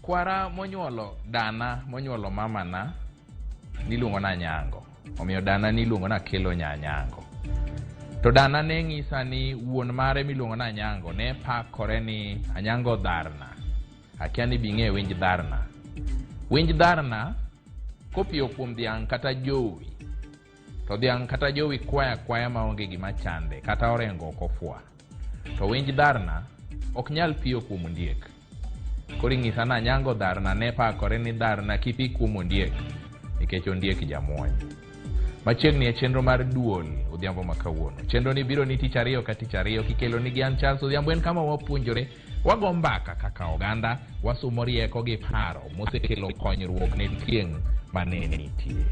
Kwara monyuolo dana monyuolo mamana niluongo na Anyango. Omiyo dana niluongo na Kelo Nyanyango. To dana ne ng'isa ni wuon mare miluongo na Anyango ne pakore ni Anyango dharna. Akia ni bing'e winj dharna. Winj dharna kopiyo kuom dhiang' kata jowi. To dhiang' kata jowi kwayo akwaya maonge gima chande kata orengo ok ofwa. To winj dharna ok nyal piyo kuom ondiek. Koro ing'isa ni Anyango dharna ne pakore ni dharna kipi kuom ondiek nikech ondiek jamuony. Machiegni e chenro mar duol odhiambo ma kawuono. Chenro ni biro ni tich ariyo ka tich ariyo kikelo ni gi an Charles Odhiambo en kama wapuonjore wago mbaka kaka oganda wasumo rieko gi paro mosekelo konyruok ne tieng' mane nitie.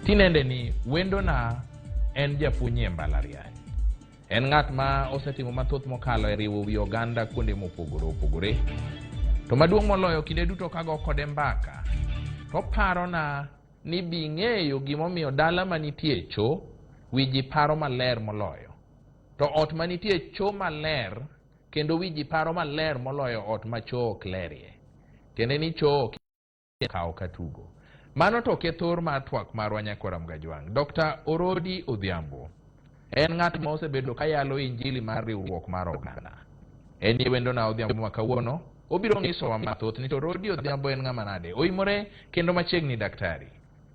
Tinende ni wendona en japuonj e mbalariany. En ng'at ma osetimo mathoth mokalo e riwo wi oganda kuonde mopogore opogore. To maduong' moloyo kinde duto kago kode mbaka, to parona ni bi ng'eyo gimomiyo dala manitie cho wi ji paro maler moloyo. To ot manitie cho maler kendo wi ji paro maler moloyo ot ma cho ok lerie. Tiende ni cho ok kawo ka tugo. Mano to kethor mar twak marwa nyakwara Mgajwang'. Dr. Orodi Odhiambo en ng'at ma osebedo ka yalo injili mar riwruok mar oganda. En ye wendona odhiambo ma kawuono, obiro nyisowa mathoth ni to Orodi Odhiambo en ng'ama nade. Oimore kendo machiegni daktari.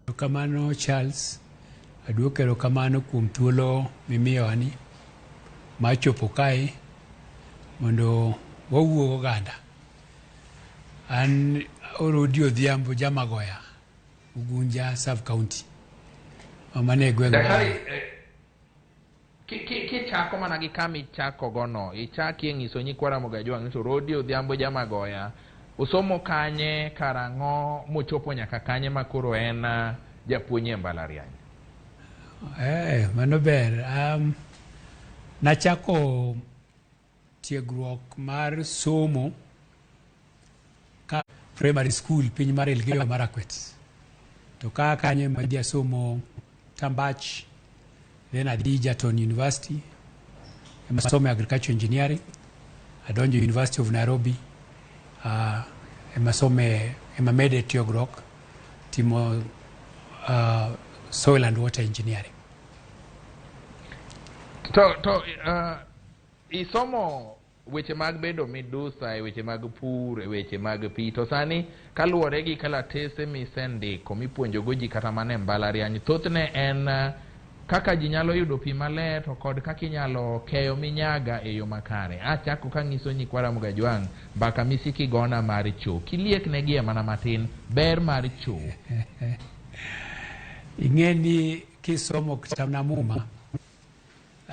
Erokamano Charles, aduoko erokamano kuom thuolo mimiyowani mar chopo kae mondo wawuo goganda. An Orodi Odhiambo Jamagoya, Ugunja Sub County. Mano e gweng' Daktari, kichako mana gi kama ichako gono, ichakie ng'iso nyikwa Ramogi Ajwang' ni to Orodi Odhiambo Jamagoya osomo kanye, karang'o, mochopo nyaka kanye ma koro en japuonj e mbalariany? Mano ber. Nachako tiegruok mar somo ka primary school piny mar Elgeyo Marakwet. To ka kanyo ema adhi asomo Tambach, then adhi Egerton University, ema asomo agriculture engineering, adonjo University of Nairobi, ema asome, ema mede tiegruok timo soil and water engineering. To isomo weche mag bedo midusa e weche mag pur e weche mag pi to sani kaluwore gi kalatese misendiko mipuonjogo ji kata mana e mbalariany thothne en kaka ji nyalo yudo pi maler to kod kaka inyalo keyo minyaga e yo makare. Achako kang'iso nyikwa Ramogi Ajwang' mbaka misikigona mar cho kilieknegie mana matin ber mar cho. Ing'e ni kisomo kata mana Muma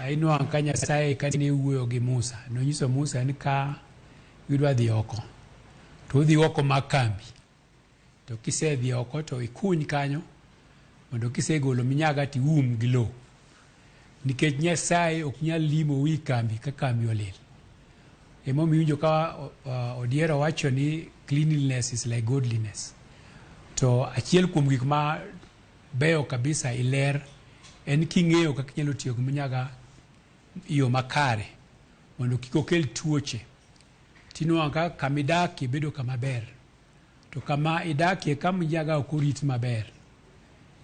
inwang'o ka Nyasaye kane wuoyo gi Musa nonyiso Musa ni ka idwa dhi oko to udhi oko mag kambi to kisedhi oko to ikuny kanyo mondo kisegolo minyaga tium gi lowo nikech Nyasaye ok nyal limo wi kambi ka kambi olil. Emomiyo iwinjo ka Odiero wacho ni cleanliness is like godliness. To achiel kuom gik ma beyo kabisa e ler en king'eyo kaka inyalo tiyo gi minyaga e yo makare mondo kik okel tuoche. Tinwang'o ka kama idakie bedo kama ber. To kama idakie ka minyaga ok orit maber,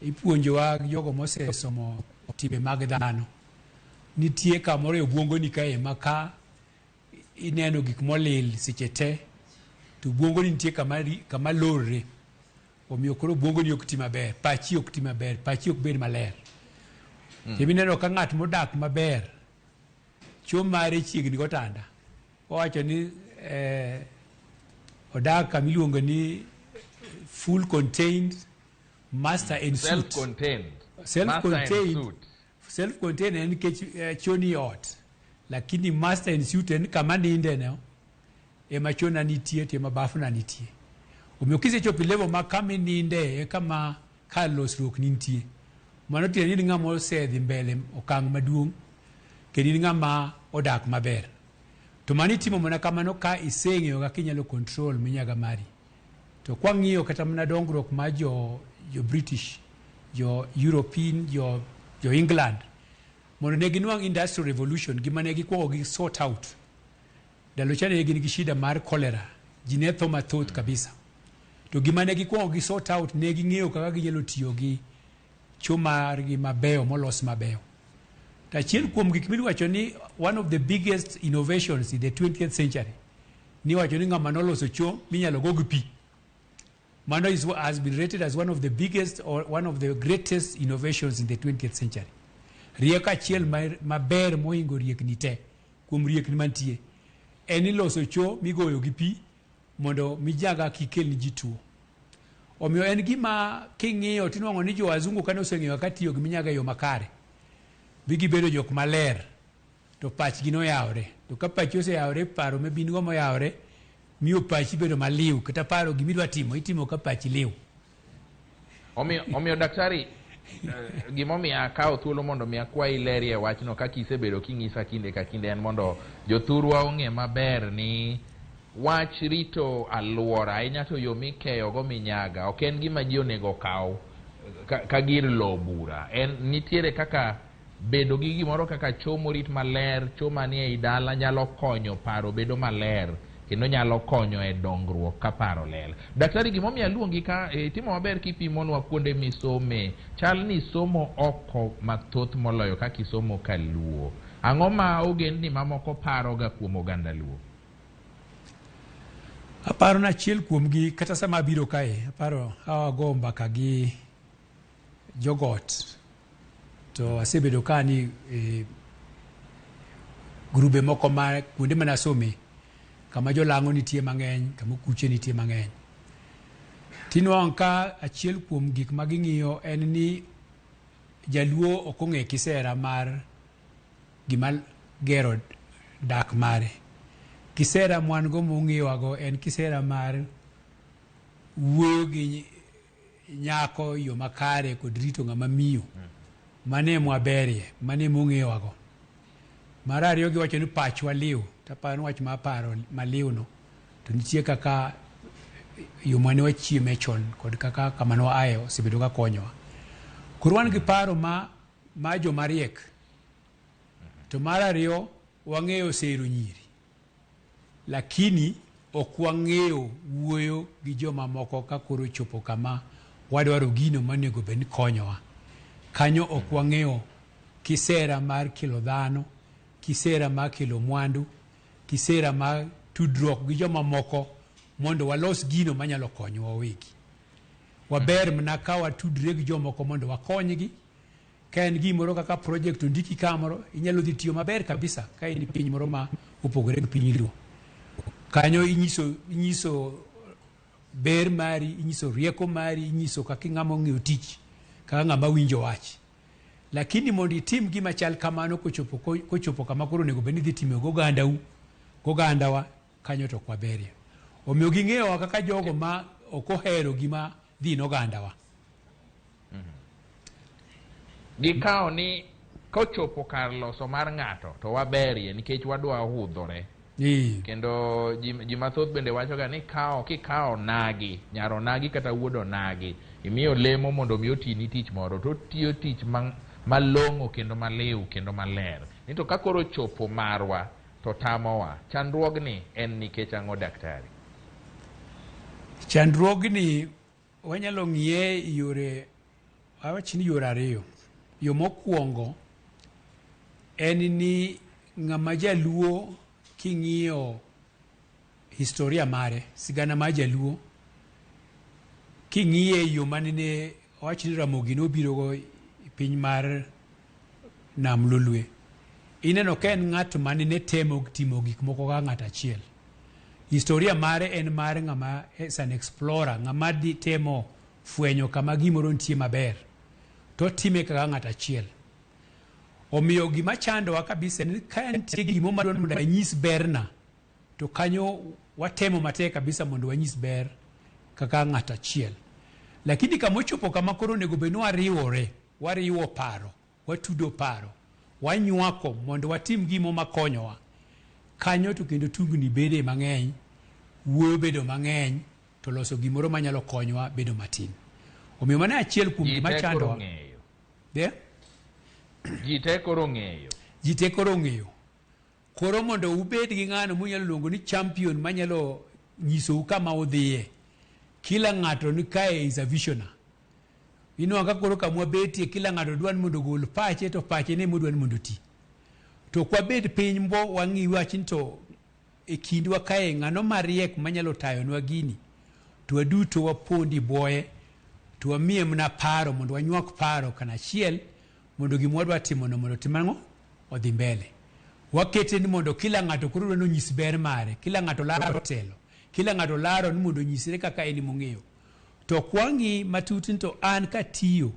ipuonjowa jogo mosesomo timbe mag dhano. Nitie kamoro e obwongoni kae ma ka ineno gik molil seche te, to obwongoni nitie kama lorre. Omiyo koro obwongoni ok ti maber, pachi ok ti maber, pachi ok bed maler. Emineno ka ng'at modak maber, cho mare chiegni gotanda. Owacho ni odak kama iluongo ni full contained master en suite. Self-contained. Self-contained. Master en suite. Self-contained en nikech cho ni ot. Lakini master en suite en kama ninde no ema chona nitie to ema bafna nitie. Omiyo kisechopo e level ma kama ininde e kama kar losruok nitie. Mano tiende ni in ng'ama osedhi mbele okang' maduong' kendo in ng'ama odak maber. To mano itimo mana kamano ka iseng'eyo kaka inyalo control minyaga mari. To kwang'iyo kata mana dongruok mar jo British, jo European, jo England, mondo ne ginwang' industrial revolution, gima ne gikuongo gi sort out. Ndalo cha ne gin gi shida mar cholera, ji ne tho mathoth kabisa. To gima ne gikwongo gi sort out, ne ging'eyo kaka ginyalo tiyo gi cho margi mabeyo molos mabeyo. To achiel kuom gik miwacho ni one of the biggest innovations in the 20th century, niwacho ni ng'ama noloso cho minyalo go gi pi. Mano has been rated as one of the biggest or one of the greatest innovations in the 20th century. Rieko achiel maber mohingo riekni te kuom riekni mantie en ni loso cho migoyo gi pi mondo mijaga kik kel ni ji tuo. Omiyo en gima king'iyo tinwang'o ni jo wazungu kane oseng'eyo kaka tiyo gi minyaga e yo makare, bi gibedo jok maler to pachgi noyawre. To ka pachi oseyawre, paro ma in go moyawre miyo pachi bedo maliw, kata paro gimidwa timo itimo ka pachi liw. Omiyo daktari, gimomiyo akawo thuolo mondo mi akwayi lerie wachno kaka isebedo king'isa kinde ka kinde en mondo jothurwa ong'e maber ni wach rito alwora ahinya to yo mikeyogo minyaga ok en gima ji onego okaw ka gir lo bura. En nitiere kaka bedo gi gimoro kaka cho morit maler, cho manie ei dala nyalo konyo paro bedo maler kendo nyalo konyo e dongruok ka paro ler. Daktari, gimomiyo aluongi ka, itimo maber kipimonwa kuonde misome. Chal ni somo oko mathoth moloyo kaka isomo kaluo. Ang'o ma ogendni mamoko paroga kuom oganda Luo? Aparo ni achiel kuomgi kata sama abiro kae, aparo awago mbaka gi jogot to asebedo ka ni grube moko ma kuonde mane asome kama jolang'o nitie mang'eny, kama okuche nitie mang'eny. Tinwang'o ka achiel kuom gik ma ging'iyo en ni jaluo ok ong'e kisera mar gima gero dak mare. Kisera mwan go mong'iyowago en kisera mar wuoyo gi nyako yo makare kod rito ng'ama miyo. Mano ema waberie, mano ema ong'eyowago. Mar ariyo giwacho ni pachwa liw, to aparo ni wach mar paro maliw no to nitie kaka yo mane wachieme chon kod kaka kama ne waaye osebedo ka konyowa. Koro wan gi paro ma joma riek. To mar ariyo wang'eyo sero nyiri. Lakini ok wang'eyo wuoyo gi joma moko ka koro chopo kama wadwaro gino monego bed ni konyowa. Kanyo ok wang'eyo kisera mar kelo dhano, kisera mar kelo mwandu, kisera mar tudruok gi joma moko mondo walos gino manyalo konyowa wawegi. Waber mana ka watudre gi jomoko mondo wakonygi. Ka en gimoro kaka project ondiki kamoro, inyalo dhi tiyo maber kabisa ka in piny moro ma opogore gi piny Luo. Kanyo inyiso ber mari, inyiso rieko mari, inyiso kaka ng'ama ong'eyo tich, kaka ng'ama winjo wach. Lakini mondo itim gima chal kamano kochopo kama koro onego bed ni idhi time gogandau, gogandawa, kanyo to ok waberie. Omiyo ging'eyowa kaka jogo ma ok ohero gima dhi nogandawa. Gikawo ni kochopo kar loso mar ng'ato to waberie nikech wadwa hudhore. Kendo ji mathoth bende wachoga ni kikawo nagi, nyar onagi kata wuod onagi, imiyo lemo mondo mi otini tich moro, to otiyo tich malong'o kendo maliw kendo maler. Ni to ka koro chopo marwa to tamowa. Chandruogni en nikech ang'o daktari? Chandruogni wanyalo ng'iye yore, awach ni yore ariyo. Yo mokwongo en ni ng'ama jaluo king'iyo historia mare, sigana mar jaluo, king'iye yo manene awach ni Ramogi nobiro go e piny mar Nam Lolwe, ineno ka en ng'at manene temo timo gik moko ka ng'at achiel. Historia mare en mar ng'ama is an explorer, ng'ama dhi temo fwenyo kama gimoro nitie maber, to otime kaka ng'at achiel. Omiyo gima chandowa kabisa en ni ka nitie gimoro madwa mondo anyis berna, to kanyo watemo matek kabisa mondo wanyis ber kaka ng'at achiel. Lakini kama ochopo kama koro onego bed ni wariwore, wariwo paro, watudo paro, wanywako mondo watim gimo makonyowa. Kanyo to kendo tungni bede mang'eny, wuoyo bedo mang'eny, to loso gimoro manyalo konyowa bedo matin. Omiyo mano achiel kuom gima chandowa. Ji te koro ong'eyo. Ji te koro ong'eyo. Koro mondo ubed gi ng'ano munyalo luongo ni champion manyalo nyisou kama udhiye. Kila ng'ato ni kae is a visionary. Inwang'o ka koro kamwa betie kila ng'ato dwa ni mondo ogol pache to pache ne modwa ni mondo oti. To ok wabed piny mbo wang'i wach ni to e kindwa kae ng'ano mariek manyalo tayonwa gini to waduto wapondi bwoye to wamiye mana paro mondo wanywak paro kanachiel mondo gima wadwa timono mondo otim ang'o odhi mbele. Wakete ni mondo kila ng'ato koro dwa ni onyis ber mare, kila ng'ato laro telo, kila ng'ato laro ni mondo onyisre kaka en emong'eyo. To ok wang'i matut ni to an katiyo,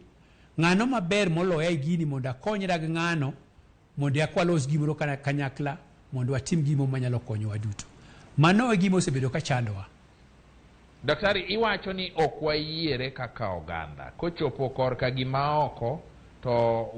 ng'ano maber moloya e gini mondo akonyra gi ng'ano mondo eka walos gimoro kanyakla mondo watim gimo manyalo konyowa duto. Mano e gima osebedo ka chandowa. Daktari, iwacho ni ok wayiere kaka oganda. Kochopo korka gima oko, to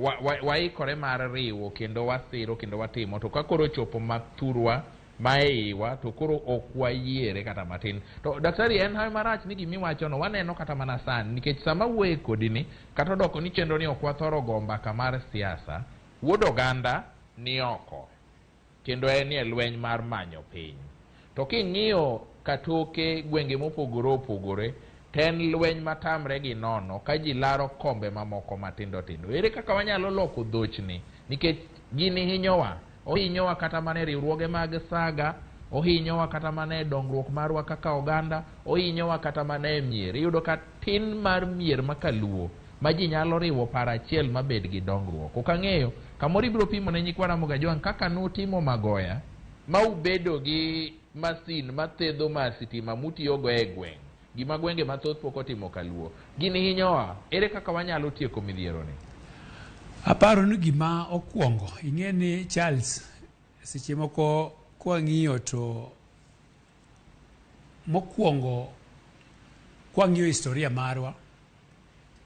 waikore mar riwo kendo wasiro kendo watimo. To ka koro ochopo mathurwa ma e iwa, to koro ok wayiere kata matin. To daktari, en hawi marach ni gimiwachono waneno kata mana sani, nikech sama wuoye kodi ni, kata odoko ni chenro ni ok wathoro go mbaka mar siasa, wuod oganda ni oko kendo en e lweny mar manyo piny. To king'iyo katoke gwenge mopogore opogore, to en lweny matamre gi nono ka ji laro kombe mamoko matindo tindo. Ere kaka wanyalo loko dhochni? Nikech gini hinyowa. Ohinyowa kata mana e riwruoge mag saga, ohinyowa kata mana e dongruok marwa kaka oganda, ohinyowa kata mana e mier. Iyudo ka tin mar mier makaluo ma ji nyalo riwo paro achiel mabed gi dongruok. Ok ang'eyo, kamoro ibiro pimo ne nyikwa Ramogi Ajwang' kaka nutimo Magoya ma ubedo gi masin mathedho mar sitima mutiyogo e gweng', gima gwenge mathoth pok otimo kaluo. Gini hinyowa, ere kaka wanyalo tieko midhiero ni? Aparo ni gima okwongo, ing'e ni Charles, seche moko kwang'iyo to mokwongo kwang'iyo historia marwa,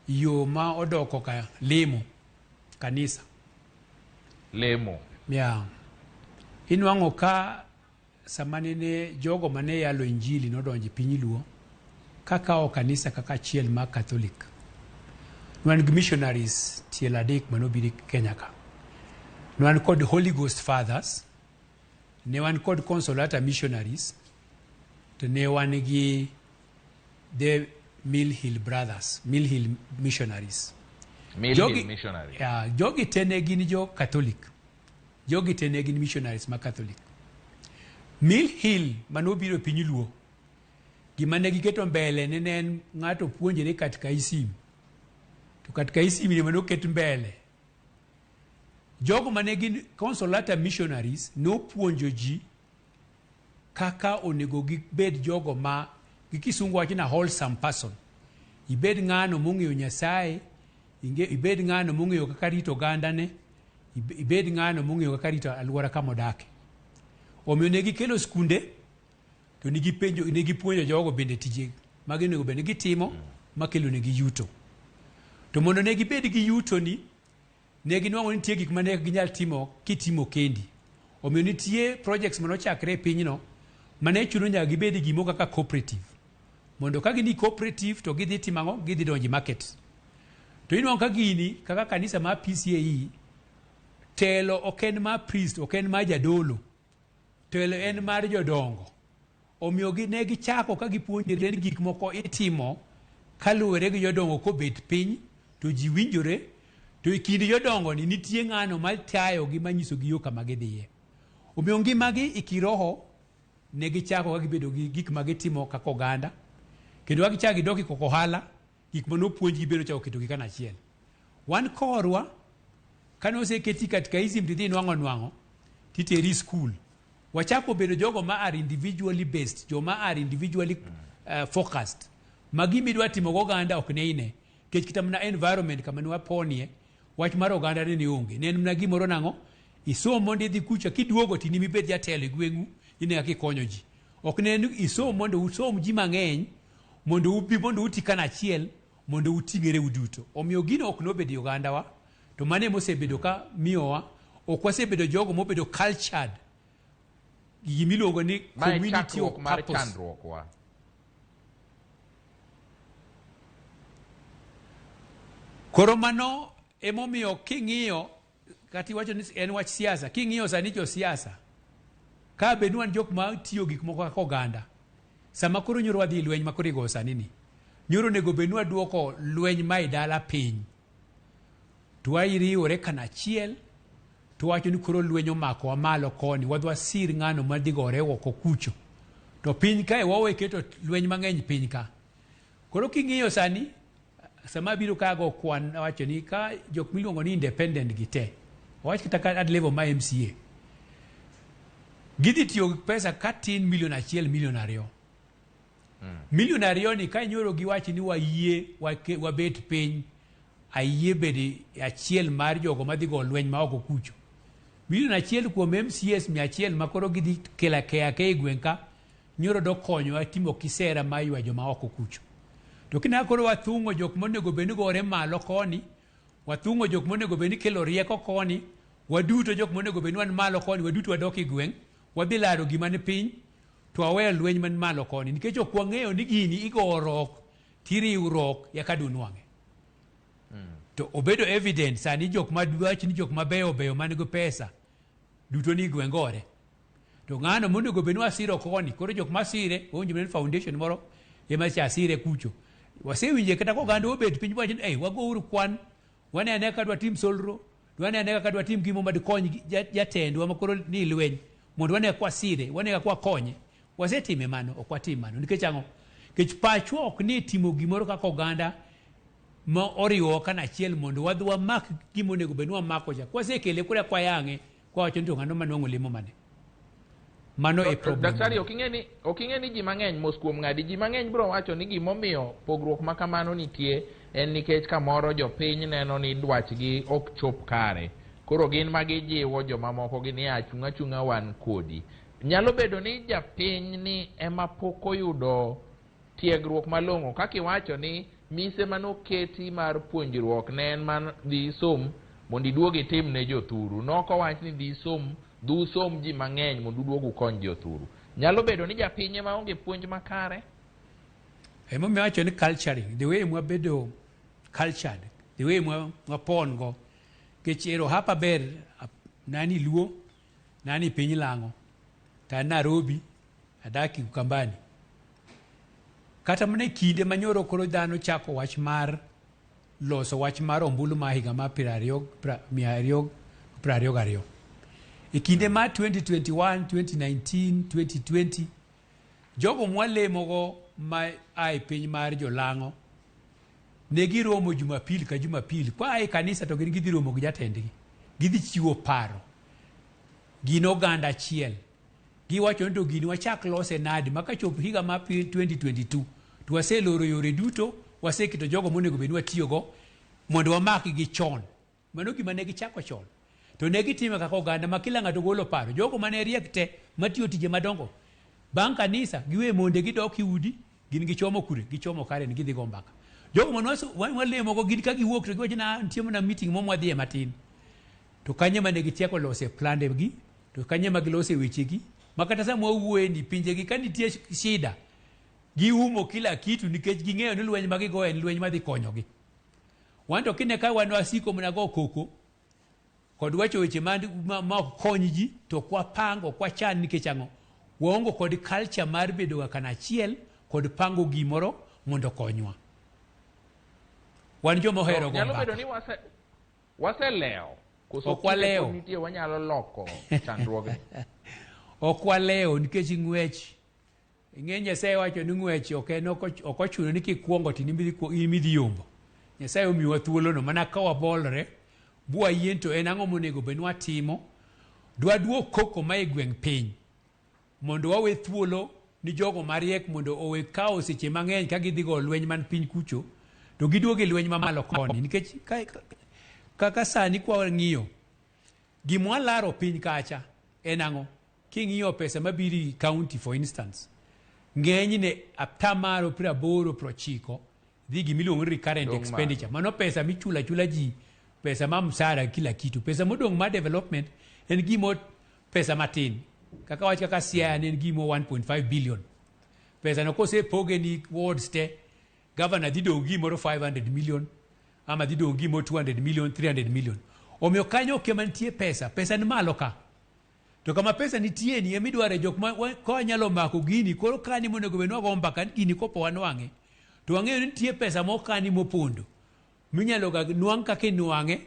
yo ma odoko ka lemo kanisa. Lemo. Yeah. Inwang'o ka sama nene jogo mane yalo injili nodonjo e piny Luo, kakawo kanisa kaka achiel mar Catholic. Nwan gi missionaries tielo adek manobiro Kenya ka. Nwan kod Holy Ghost Fathers, ne wan kod Consolata Missionaries, to ne wan gi the Mill Hill Brothers, Mill Hill Missionaries. Mill Hill Missionaries. Yeah, jogi te ne gin jo Catholic. Jogi te ne gin missionaries ma Catholic. Mill Hill manobiro e piny Luo, gima ne giketo mbele ne en ng'ato puonjre katekaisim. To katekaisim ni manoket mbele. Jogo mane gin Consolata Missionaries nopuonjo ji kaka onego gibed jogo ma gi kisungu wacho na wholesome person. Ibed ng'ano mong'eyo Nyasaye, ibed ng'ano mong'eyo kaka rito ogandane, ibed ng'ano mong'eyo kaka rito alwora kama odake. Omiyo ne gikelo skunde to ne gipuonjo jogo bende tije ma ginego bed ni gitimo makelo negi yuto. To mondo ne gibed gi yuto ni, ne ginwang'o ni nitie gik mane ginyal timo kitimo kendi. Omiyo nitie projects manochakre e pinyno mane chuno nyaka gibed gi gimoro kaka cooperative. Mondo ka gin cooperative to gidhi timo ang'o? Gidhi donjo e market. To inwang'o ka gini kaka kanisa mar PCAE, telo ok en mar priest, ok en mar jadolo. Telo en mar jodongo. Omiyo ne gichako ka gipuonjore ni gik moko itimo kaluwore gi jodongo kobet piny to ji winjore, to e kind jodongo ni nitie ng'ano matayogi manyisogi yo kama gidhiye. Omiyo ngimagi e kiroho ne gichako ka gibedo gi gik ma gitimo kaka oganda, kendo ka gichako gidok e koko ohala, gik mane opuonjgi bende ochako ketogi kanachiel. Wan korwa, kane oseketi katekaisim tidhi nwang'o nwang'o, titeri skul. Wachako bedo jogo ma are individually based, joma are individually focused. Ma gima idwa timo go oganda ok ne ine. Nikech kata mana environment kama ne waponie, wach mar oganda ne onge. Ne en mana gimoro nang'o, isom mondo idhi kucha, kiduogo to in ibed jatelo e gweng'u, ine kaka ikonyo ji. Ok ne en isom mondo usom ji mang'eny, mondo ubi mondo uti kanachiel, mondo uting'ere uduto. Omiyo gino ok nobedo e ogandawa, to mano ema osebedo ka miyowa, ok wasebedo jogo mobedo cultured gi gimiluongo ni community of mar purpose. Chandruokwa. Koro mano emomiyo king'iyo kata iwacho ni en wach siasa, king'iyo sani jo siasa, ka bed ni wan jok ma tiyo gik moko kaka oganda, Sama koro nyoro wadhi e lweny ma koro igoyo sani ni, nyoro onego bed ni waduoko lweny ma e dala piny. To wariwore kanachiel to wacho ni koro lweny omakowa malo koni, wadhi wasir ng'ano madhi gore oko kucho. To piny kae wawe keto lweny mang'eny piny ka. Koro king'iyo sani, sama abiro ka ago kwan awacho ni ka jok miluongo ni independent gi te, wawach kata ka at level ma MCA, gidhi tiyo gi pesa ka tin milion 1, milion 2. Milion 2 ni ka nyoro giwachi ni wayie wabet piny, ayie bedo achiel mar jogo madhi go lweny ma oko kucho. Milion 1 kuom MCAs 100 ma koro gidhi kelo akeya akeya e gweng' ka, nyoro dokonyowa timo kisera mar ywa joma oko kucho. To kineno koro wathung'o jok monego bed ni gore malo koni, wathung'o jok monego bed ni kelo rieko koni, waduto jok monego bed ni wan malo koni, waduto wadok e gweng', wadhi laro gima ni piny, to waweyo lweny man malo koni. Nikech ok wang'eyo ni gini igorok, tiriwruok, yaka dunwang'e. To obedo evident sani jok ma dwach ni jok mabeyo beyo man gi pesa duto ni gweng' gore. To ng'ano monego bed ni wasiro koni, koro jok masire, owinjo bed ni foundation moro ema cha sire kucho. Wasewinje kata koganda obet piny wacho ni, "Ei, wagouru kwan, wane ane kaka dwatim solro, wane ane kaka dwatim gimo ma dikony jatendwa ma koro ni lweny, mondo wane kaka wasire, wane kaka wakonye." Wasetime mano, ok watim mano. Nikech ang'o? Nikech pachwa ok ni timo gimoro kaka oganda ma oriwowa kanachiel mondo wadhi wamak gima onego bed ni wamako cha. Kwasekele koro eka wayang'e, kwawacho ni to ng'ano manwang'o lemo mane. Mano e problem. Daktari, ok ing'e ni ji mang'eny mos kuom ng'adi, ji mang'eny biro wacho ni gimomiyo pogruok ma kamano nitie en nikech kamoro jopiny neno ni dwachgi ok chop kare. Koro gin ma gijiwo jomamoko gi ni achung' achung'a wan kodi. Nyalo bedo ni japiny ni ema pok oyudo tiegruok malong'o, kaka iwacho ni mise manoketi mar puonjruok ne en man dhi isom mondo iduog itim ne jothuru. Nok owach ni dhi isom, dhi usom ji mang'eny mondo uduog ukony jothuru. Nyalo bedo ni japiny ema onge puonj makare. Emomiyo awacho ni culturing, the way mwabedo cultured, the way mwapon go. Nikech ero hapa ber, nani Luo, nani piny Lang'o, to an Nairobi, adak Ukambani. Kata mana e kinde ma nyoro koro dhano chako wach mar loso wach mar ombulu ma higa mar piero ariyo, mia ariyo piero ariyo gariyo. E kinde mar 2021, 2019, 2020, jogo mwalemogo ma a e piny mar Jolang'o ne giromo Jumapil ka Jumapil. Kwa e kanisa to gin gidhi romo gi jatendgi. Gidhi chiwo paro. Gin oganda achiel. Giwacho ni to gini wachak lose nadi ma kachop higa mar 2022 to waseloro yore duto, waseketo jogo monego bed ni watiyogo mondo wamakgi chon. Mano gima ne gichako chon. To ne gitime kaka oganda ma kila ng'ato golo paro. Jogo mane riek te matiyo tije madongo bang' kanisa giwe monde gidok e udi, gin gichomo kure, gichomo Karen gidhi go mbaka. Jogo mane walemogo gin ka giwuok to giwacho na nitie mana meeting mo mwadhiye matin. To kanye mane gitieko lose plande gi, to kanye ma gilose wechegi, ma kata sama wawuoye ni pinjegi ka nitie shida, giumo kila kitu nikech ging'eyo ni lweny ma gigoyo en lweny madhi konyogi. Wan to kine ka wan wasiko mana go koko kod wacho weche ma ok kony ji, to ok wapang, ok wachan nikech ang'o? Waongo kod culture mar bedo ga kanachiel kod pango gimoro mondo okonywa. Wan joma ohero go Nyalo bedo mbaka. ni waselewo. Koso Ok walewo. kinde pod nitie wanyalo loko chandruogni. Ok walewo nikech ng'wech. Ing'e Nyasaye wacho ni ng'wech ok en ok ochuno ni kikuongo to in midhi yombo. Nyasaye omiyowa thuolono mana ka wabolore, bwayie to en ang'o monego bed ni watimo, dwaduok koko ma e gweng' piny mondo wawe thuolo ni jogo mariek mondo owe kawo seche mang'eny ka gidhi go lweny man piny kucho to giduogo e lweny mamalo koni nikech kaka sani kwa wang'iyo gima walaro piny kacha en ang'o? King'iyo pesa mabiro e county for instance, ng'enyne atamalo 80 90 dhi gimiluongo ni recurrent Dong' expenditure. Mano pesa michulo achula ji, pesa ma msara kila kitu. Pesa modong' mar development en gimo pesa matin. Kaka wach kaka Siaya ne en gimo 1.5 billion. Pesa no kosepoge ni wards te, governor dhi dong' gimoro 500 million, ama dhi dong' gimoro 200 million, 300 million. Omiyo kanyo ok ema nitie pesa, pesa ni malo ka. To kama pesa nitie ni ema idware jok ma ka nyalo mako gini koro kani monego bed ni wago mbaka ni gini kopo wanwang'e to wang'eyo ni nitie pesa mokani mopondo minyalo ga nwang' kaka inwang'e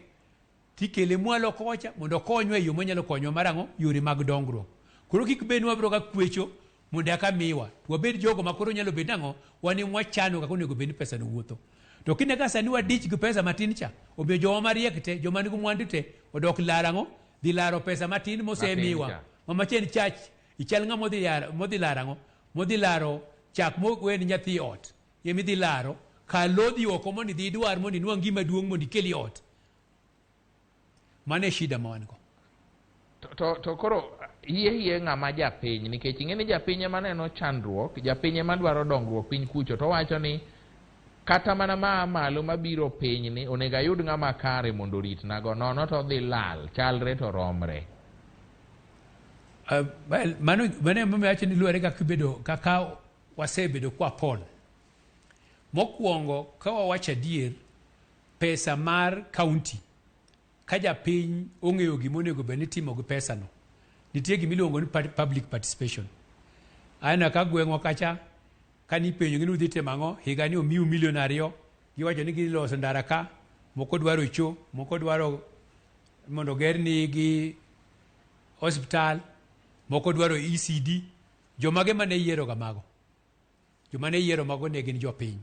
tikele mwalo kocha mondo okonywa e yo manyalo konywa mar ang'o yore mag dongruok. Koro kik bed ni wabiro ga kwecho mondo eka miwa to wabed jogo ma koro nyalo bedo nang'o wan ema wachano kaka onego bed ni pesa no wuotho. To kine ka sani wadich gi pesa matin cha omiyo jowa mariek te joma nigi mwandu te odok laro ang'o dhi laro pesa matin mosemiwa ma machen chach ichal ng'ama modhi laro ang'o modhi laro chak mowen nyathi e ot ema idhi laro kar lodhi oko mondo idhi idwar mondo inwang' gima duong' mondo ikel e ot. Mano e shida ma wan go. To koro hie hie ng'ama japiny nikech ing'e ni japiny ema neno chandruok, japiny ema dwaro dongruok piny kucho to owacho ni kata mana maa malo mabiro piny ni onego ayud ng'ama kare mondo oritnago nono to odhi lal chalre to romre. Well, mano emomiyo awacho ni luwore kaka ibedo kaka wasebedo kwapon. Mokwongo ka wawacho adier pesa mar county ka japiny ong'eyo gima onego bed ni itimo gi pesano, nitie gima iluongo ni public participation. Aneno ka gweng'wa kacha, kane ipenjogi ni udhi timo ang'o, higa ni omiu milion 2, giwacho ni gidhi loso ndara ka, moko dwaro cho, moko dwaro mondo ogernigi osiptal, moko dwaro ECD. Jomage mane yieroga mago? Joma ne yiero mago ne gin jopiny.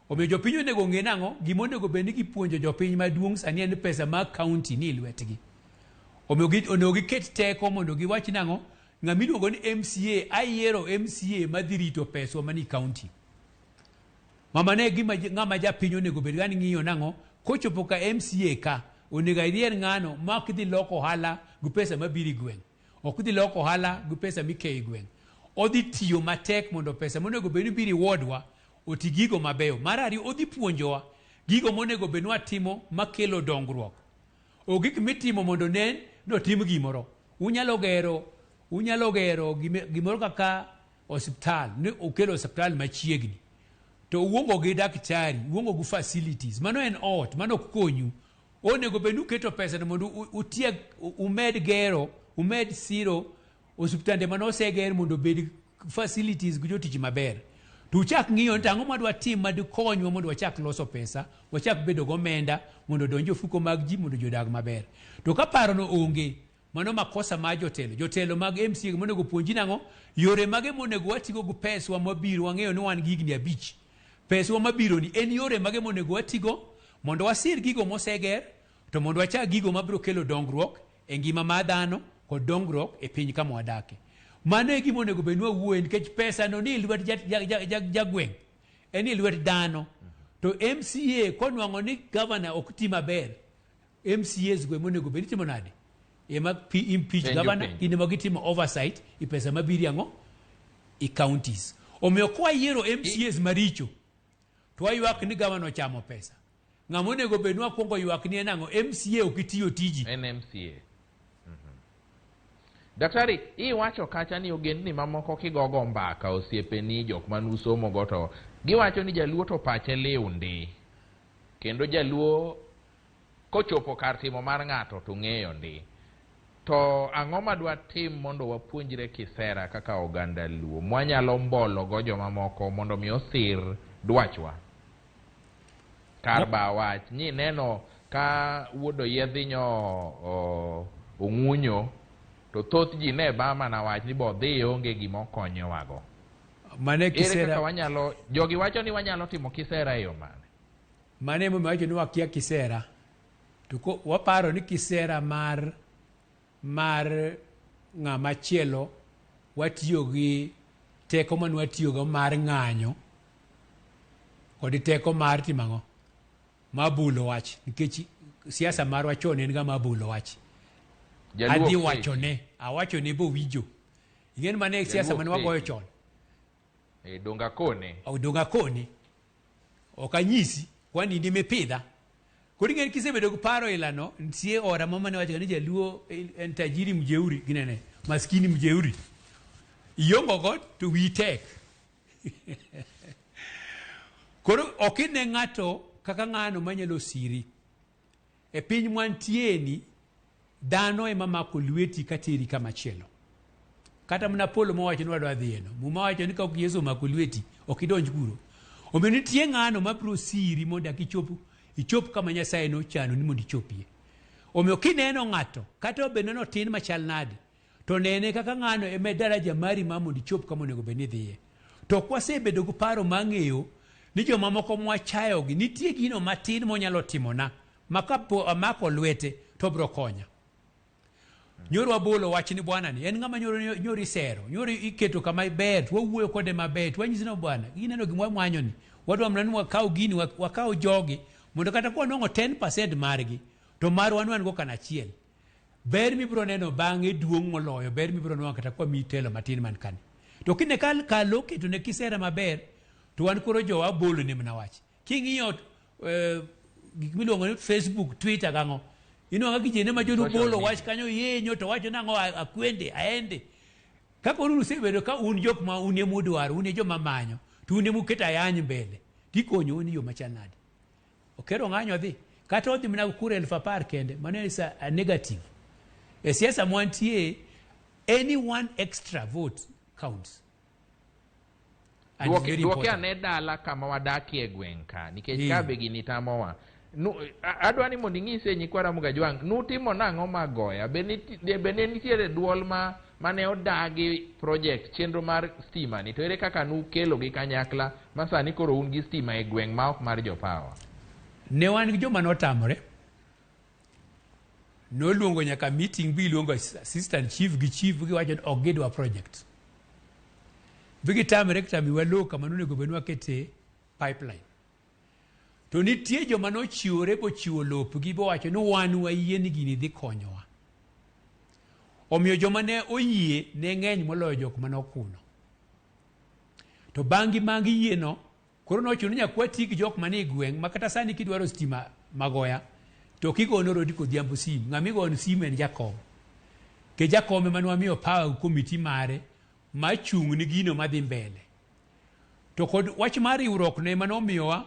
Omiyo jopiny onego ong'e nang'o? Gima onego bed ni gipuonjo jopiny maduong' sani en pesa mag county ni e lwetgi. Omiyo onego giket teko mondo giwach nang'o? Ng'ama iluongo ni MCA, ayiero MCA madhi rito peswa manie county. Ma mano e gima ng'ama japiny onego bed ni ng'iyo nang'o? Kochopo ka MCA ka, onego ayier ng'ano ma ok dhi loko ohala gi pesa mabiro e gweng'. Ok dhi loko ohala gi pesa mikeyo e gweng'. Odhi tiyo matek mondo pesa monego bed ni biro e wardwa oti gigo mabeyo. Mar ariyo, odhi puonjowa gigo monego bed ni watimo makelo dongruok. Ok gik mitimo mondo onen ni otim gimoro. Unyalo gero, unyalo gero gimoro kaka osiptal, ni ukelo osiptal machiegni. To uongo gi daktari, uongo gi facilities. Mano en ot, mano ok konyu. Onego bed ni uketo pesa no mondo utiek, umed gero, umed siro osiptande mane oseger mondo obed facilities gi jotich maber. To uchak ng'iyo ni to ang'o madwa tim madikonywa mondo wachak loso pesa, wachak bedo gomenda mondo odonj e ofuko mag ji mondo ji odag maber. To ka parono onge, mano makosa mar jotelo. Jotelo mag MCA monego puonji nang'o? Yore mage monego watigo gi peswa mabiro, wang'eyo ni wan gi higni 5. Peswa mabiro ni en yore mage monego watigo mondo wasir gigo moseger, to mondo wachak gigo mabiro kelo dongruok e ngima mar dhano kod dongruok e piny kama wadake. Mano e gima onego bed ni wawuoye nikech pesa no ni e lwet jagweng', en e lwet dhano. To MCA konwang'o ni gavana ok ti maber, MCAs go ema onego bed ni timo nade? Ema impeach Penjo governor, penjo. gin ema gitimo oversight e pesa mabiro ang'o? E counties. Omiyo kwa yiero MCAs maricho, to waywak ni gavana ochamo pesa. Ng'ama onego bed ni wakwongo ywak ni en ang'o? MCA ok itiyo tiji. En MCA. Daktari, iwacho kacha ni ogendni mamoko kigogo mbaka osiepeni jok mane usomo go to giwacho ni jaluo to pache liw ndi. Kendo jaluo kochopo kar timo mar ng'ato to ng'eyo ndi. To ang'o madwa tim mondo wapuonjre kisera kaka oganda luo? Mwanyalo mbolo go jomamoko mondo mi osir dwachwa. Kar ba wach ni neno ka wuod oyiedhi nyo ong'unyo to thoth ji ne ba mana wach ni bo dhi onge gima okonyowago. Mane Ere kisera kaka wanyalo, jogi wacho ni wanyalo timo kisera e yo mane? Mane emomiyo wacho ni wakia kisera. To ko waparo ni kisera mar ng'ama chielo watiyo gi teko mane watiyogo mar ng'anyo kod teko mar timo ang'o? Mar bulo wach. Nikech siasa marwa chon en ga mar bulo wach. Jaluo Adhi ok wachone, awachone bowinjo. Ing'e ni mano e siasa Jaluo mane wagoyo ok chon. Donga kone. Donga kone. Ok anyisi, kwani in ema ipidha. Koro ing'e ni kisebedo gi paro ilano, nitie ora mama ne wacho ni jaluo en tajiri mjeuri, ginene, maskini mjeuri. Iongo go to wiyi tek. Koro ok ine ng'ato kaka ng'ano manyalo siri. E piny mwantie ni, Dhano ema mako lweti kateri kama chielo. Kata mana polo mowacho ni wadwa dhiyeno. Muma wacho ni ka ok Yesu omako lweti, ok idonj kuro. Omiyo nitie ng'ano mabiro siri mondo akichop ichop kama Nyasaye nochano ni mondo ichopie. Omiyo kineno ng'ato, kata obedo ni otin machal nade, to nene kaka ng'ano ema daraja mari ma mondo ichop kama onego bed ni idhiye. To ok wasebedo gi paro mar ng'eyo ni jomamoko mwachayogi nitie gino matin monyalo timona ma kapo amako lwete to obiro konya. Nyoro wabolo wach ni bwana ni en ng'ama nyoro nyoro isero, nyoro iketo kama ber, to wawuoyo kode maber, to wanyise ni bwana, ineno gima wamwanyo ni, wadwa mana ni wakaw gini, wakaw jogi, mondo kata ka wanwang'o 10% margi, to marwa wan go kana achiel. Ber mibiro neno bang'e duong' moloyo ber mibiro nwang'o kata kwa miyi telo matin man kani. To kine kal kalo keto ne kisera maber, to wan koro jowa bolo ne mana wach. King'iyo gik miluongo ni Facebook, Twitter gang'o, inwang'o ka kijende ma jolu bolo wach kanyo yenyo to wacho nang'o akwende, aende. Ka koro usebedo ka un jok ma un ema udwaro, un e joma manyo, to un ema uketo ayany mbele, tikonyo un e yo machal nade? Okero ng'anyo dhi. Kata odhi mana kura 10,000 kende, mano is a negative. E siasa mwantie, any one extra vote counts. Duoke, duoke ane dala kama wadakie e gweng' ka nikech ka be gini tamowa. Adwa ni mondo ing'ise nyikwa Ramogi Ajwang', nutimo nang'o magoya? Be ne nitiere duol ma mane odagi project chenro mar stima ni to ere kaka nukelo gi kanyakla ma sani koro un gi stima e gweng' ma ok mar jopawa? Ne wan gi joma notamore. Noluongo nyaka meeting bi luongo assistant chief gi chief giwacho ni ok gidwa project. Bi gitamre kitamiwa lowo kama nonego bed ni wakete pipeline. To nitie joma nochiwore bochiwo lopgi bowacho ni wan wayie ni gini dhi konyowa. Omiyo joma ne oyie ne ng'eny moloyo jok mane okuno. To bang'gi mang yie no, koro nochuno ni nyaka wati gi jok manie gweng' ma kata sani kidwaro stima magoya to kigono Rodi Kodhiambo sim, ng'ama igono sim en jakom. Ke jakom ema ne wamiyo power gi komiti mare machung' ni gino madhi mbele. To kod wach mar riwruok ne ema nomiyowa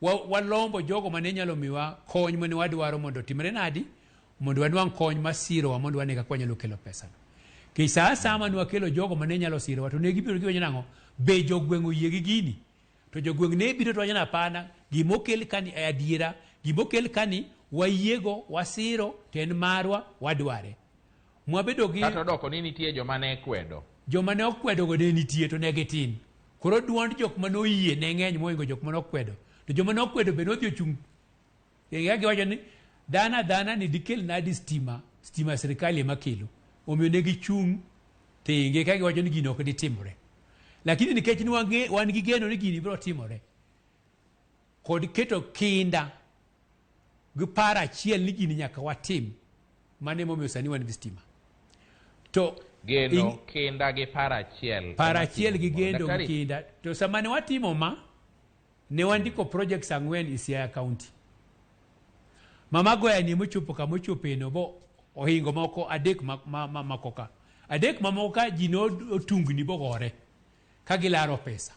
walombo jogo mane nyalo miwa kony mane wadwaro mondo otimre nadi, mondo wanwang' kony masirowa mondo wane kaka wanyalo kelo pesano. Nikech sa asaya mane wakelo jogo mane nyalo sirowa to ne gibiro giwacho nang'o, be jogweng' oyie gi gini? To jogweng' ne biro to wacho ni hapana, gima okel kani e adiera, gima okel kani wayiego, wasiro, to en marwa, wadware. Mwabedo gi Kata odoko ni nitie joma ne kwedo. Joma ne okwedogo ne nitie to ne gitin. Koro duond jok mane oyie ne ng'eny mohingo jok mane okwedo. To joma ne okwedo be nodhi ochung' ka giwacho ni dhano adhana ni dikel nadi stima, stima sirkal ema kelo. Omiyo ne gichung' tenge ka giwacho ni gini ok ditimore. Lakini nikech ni wan gi geno ni gini biro timore, kod keto kinda gi paro achiel ni gini nyaka watim, mano emomiyo sani wan gi stima. To geno, kinda gi paro achiel. Paro achiel gi geno gi kinda. To sama ne watimo ma, ne wandiko projects 4 e Siaya County. Mama Goya ni mochopo kama ochopeno bo ohingo moko 3 mamoko ka. 3 mamoko ka ji ne otungni bogore ka gilaro pesa.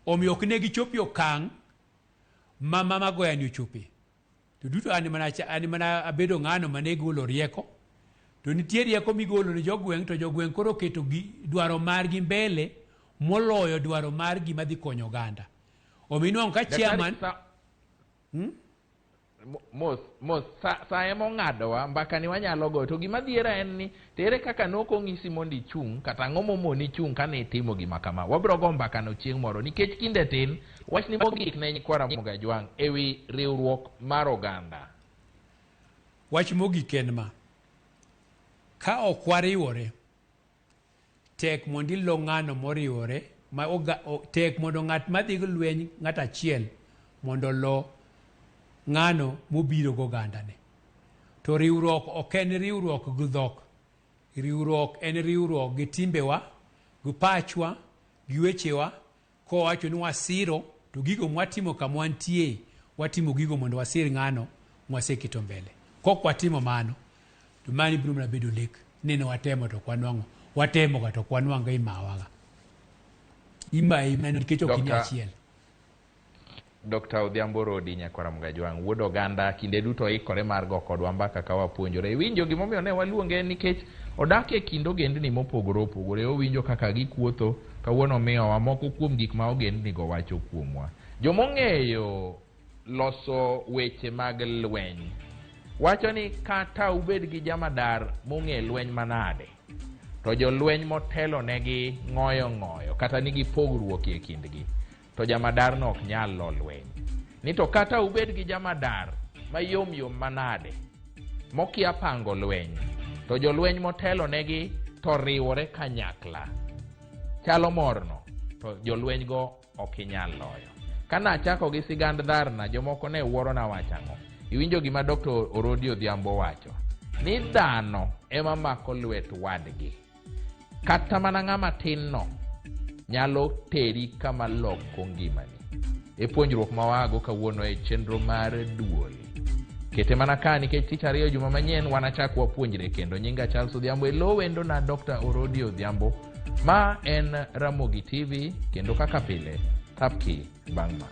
Omiyo ok ne gichopo e okang' ma Mama Goya ni ochope. To duto an mana abedo ng'ano mane golo rieko. To nitie rieko migolo ne jogweng', to jogweng' koro oketo dwaro margi mbele moloyo dwaro mar gima dhi konyo oganda. Omiyo inwang'o ka chairman Mos, mos, sa ema ong'adowa, mbaka ni wanyalo goyo. To gima dhiera en ni, tere kaka nok ong'isi mondo ichung', kata ang'o momoni chung' kane itimo gima kama. Wabiro go mbaka no chieng' moro, nikech kinde tin, wachni mogik ne nyikwa Ramogi Ajwang' ewi riwruok mar oganda. Wach mogik en ma, ka ok wariwore, tek mondo ilo ng'ano moriwore, ma oga, o, tek mondo ng'at madhi gi lweny ng'at achiel mondo olo ng'ano mobiro gi ogandane. To riwruok ok en riwruok gi dhok. Riwruok en riwruok gi timbewa, gi pachwa, gi wechewa, kowacho ni wasiro, to gigo mwatimo kama wantie, watimo gigo mondo wasir ng'ano mwaseketo mbele. Kok watimo mano, to mani biro mana bedo lek ni ne watemo to ok wanwang'o. Watemo ga to ok wanwang'o, imawaga. Imayi mana nikech ok in achiel. Dr. Odhiambo Rodi Nyakwara Mgajwang' wuod oganda kinde duto oikore mar go kodwa mbaka ka wapuonjore. Iwinjo gimomiyo ne waluonge nikech odak e kind ogendni mopogore opogore, owinjo kaka gikuotho, kawuono omiyowa moko kuom gik ma ogendni go wacho kuomwa. Jomong'eyo loso weche mag lweny wacho ni kata ubed gi jamadar mong'e lweny manade, to jolweny motelo negi ng'oyo ng'oyo kata nigi pogruok e kindgi, to jamadar no ok nyal lo lweny. Ni to kata ubed gi jamadar mayom yom manade mokia pango lweny, to jolweny motelo negi to riwore kanyakla chalo morno, to jolweny go ok inyal loyo. Kana achako gi sigand dharna, jomoko ne wuoro na wach ang'o. Iwinjo gima Dr. Orodi Odhiambo wacho ni dhano ema mako lwet wadgi, kata mana ng'ama tin no nyalo teri kama loko ngimani. E puonjruok ma wago kawuono e chenro mar duol. Kete mana ka nikech tich ariyo juma manyien wanachak wapuonjre kendo. Nyinga Charles Odhiambo, e lo wendo na Dr. Orodi Odhiambo. Ma en Ramogi TV kendo kaka pile, thapki bang' ma.